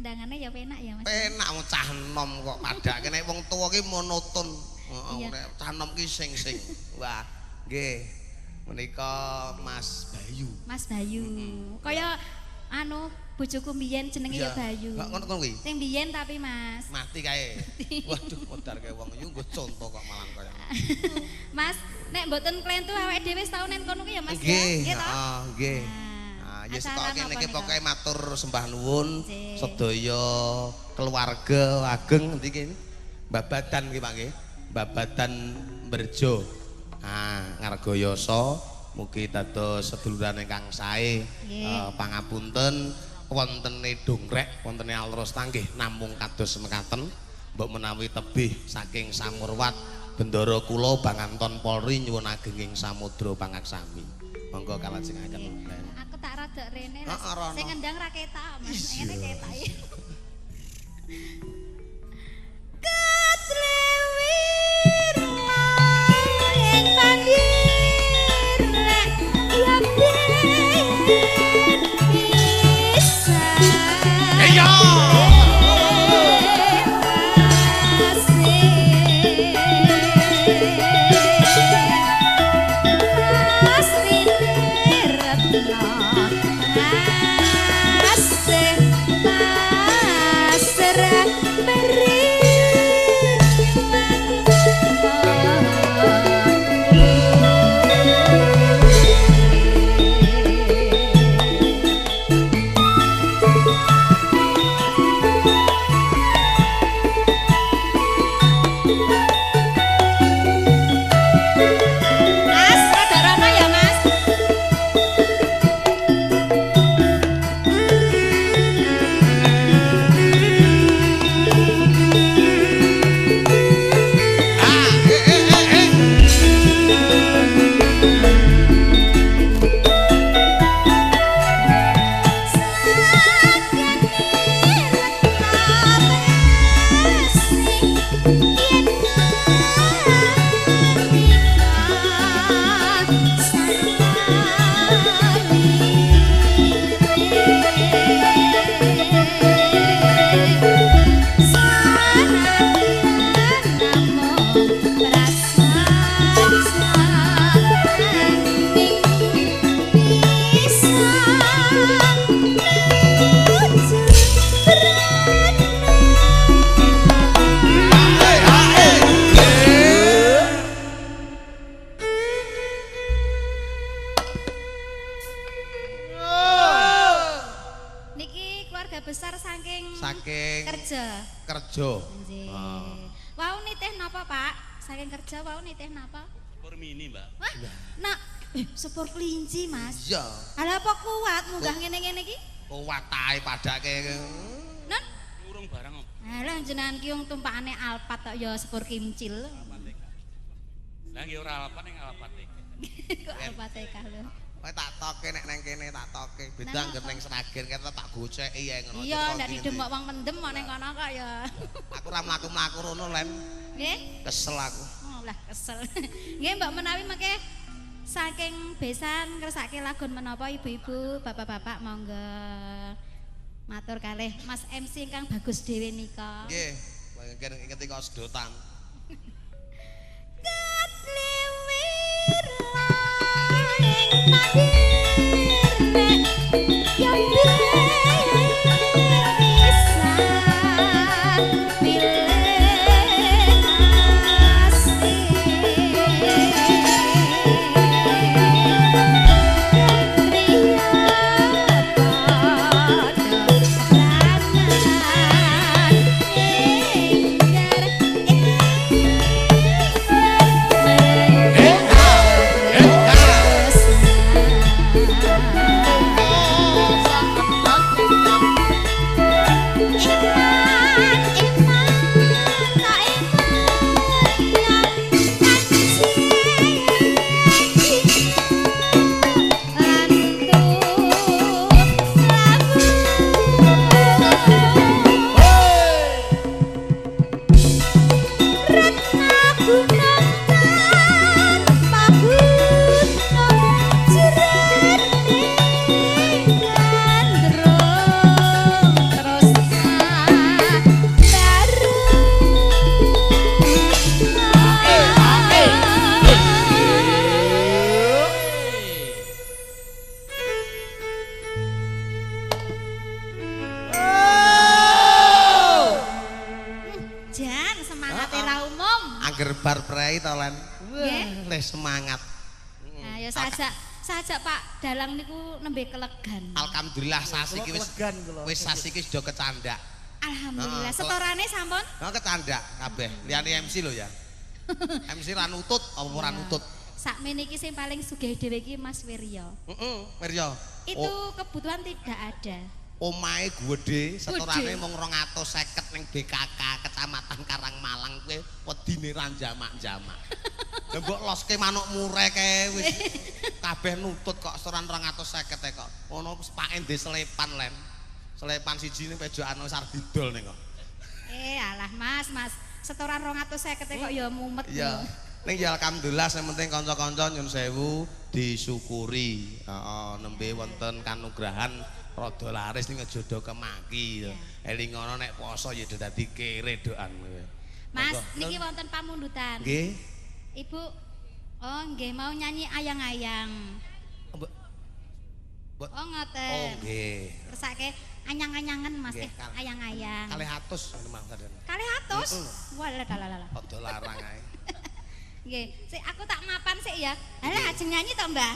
Kendangane ya penak ya Mas. Penak wong cah enom kok padake nek wong tuwa ki monoton. Heeh, nek cah enom ki sing-sing. Wah, nggih. Menika Mas Bayu. Mas Bayu. Kaya anu bojoku mbiyen jenenge ya Bayu. Kok ngono kuwi? Sing mbiyen tapi Mas. Mati kae. Waduh, modar kae wong yu nggo conto kok malah kaya. Mas, nek mboten klentu awake dhewe wis tau nen kono kuwi ya Mas ya. Nggih, heeh, nggih. Ya setoke niki pokoke matur sembah nuwun sedaya keluarga ageng niki kene Babadan nggih Pak nggih. Babadan Berjo. Ah, Ngargoyoso mugi dados seduluran ingkang sae. Pangapunten wontene dongkrek, wontene Alrosta nggih namung kados mekaten. Mbok menawi tebih saking Samurwat Bendara kula Banganton Polri nyuwun agenging samudra pangaksami. Monggo kalajengaken. Aku tak rada rene sing ngendang ra ketok Mas. Ngene ketok. Ketlewir ing pandir rek ya bisa. Iya. Sepur kelinci, Mas. Iya. Ala apa kuat munggah ngene-ngene iki? Kuat ae padake. Nun, urung barang. Alah jenengan ki wong tumpakane Alphard tok ya sepur kimcil. Lah nggih ora Alphard ning Alphard iki. Kok Alphard TK lho. Kowe tak toke nek nang kene tak toke. Beda angger ning Sragen kene tak goceki ya ngono. Iya, ndak didemok wong mendem kok ning kono kok ya. Aku ora mlaku-mlaku rono, Lem. Nggih. Kesel aku. Oh, lah kesel. Nggih, Mbak menawi mengke Saking besan ngersake lagun menapa ibu-ibu, bapak-bapak monggo. Matur kalih Mas MC ingkang bagus dhewe nika. Nggih, ketika sedotan. Ketliwir ing takdir nek yo semangat. Nah, ya sajak Pak Dalang niku nembe kelegan. Alhamdulillah sasi iki wis wis sasi iki sudah kecandak. Alhamdulillah. Setorane sampun? Heeh, kecandak kabeh. Liyane MC lho ya. MC ra nutut apa ora nutut. Sakmene iki sing paling sugih dhewe iki Mas Wirya. Heeh, Wirya. Itu kebutuhan tidak ada. Omahe gedhe, setorane mung 250 ning BKK Kecamatan Karangmalang kuwi wedine ra jamak-jamak. Lah mbok loske manuk mure kae wis kabeh nutut kok setoran 250 kok. Ono pake ndek selepan len. Selepan siji ning pejokan wis arep didol ning kok. Alah Mas, Mas, setoran 250 kok ya mumet. Iya. Ning ya alhamdulillah sing penting kanca-kanca nyun sewu disyukuri. Heeh, nembe wonten kanugrahan rada laris ning aja do kemaki. Elingono nek poso ya dadi kere doan. Mas, niki wonten pamundutan. Nggih. Ibu, oh nggih mau nyanyi ayang-ayang. Oh ngoten. Oh nggih. Kersake anyang-anyangan Mas, ayang-ayang. 200 memang sadene. 200? Walah dalah. Rada larang ae. Nggih, sik aku tak mapan sik ya. Halah ajeng nyanyi to, Mbah?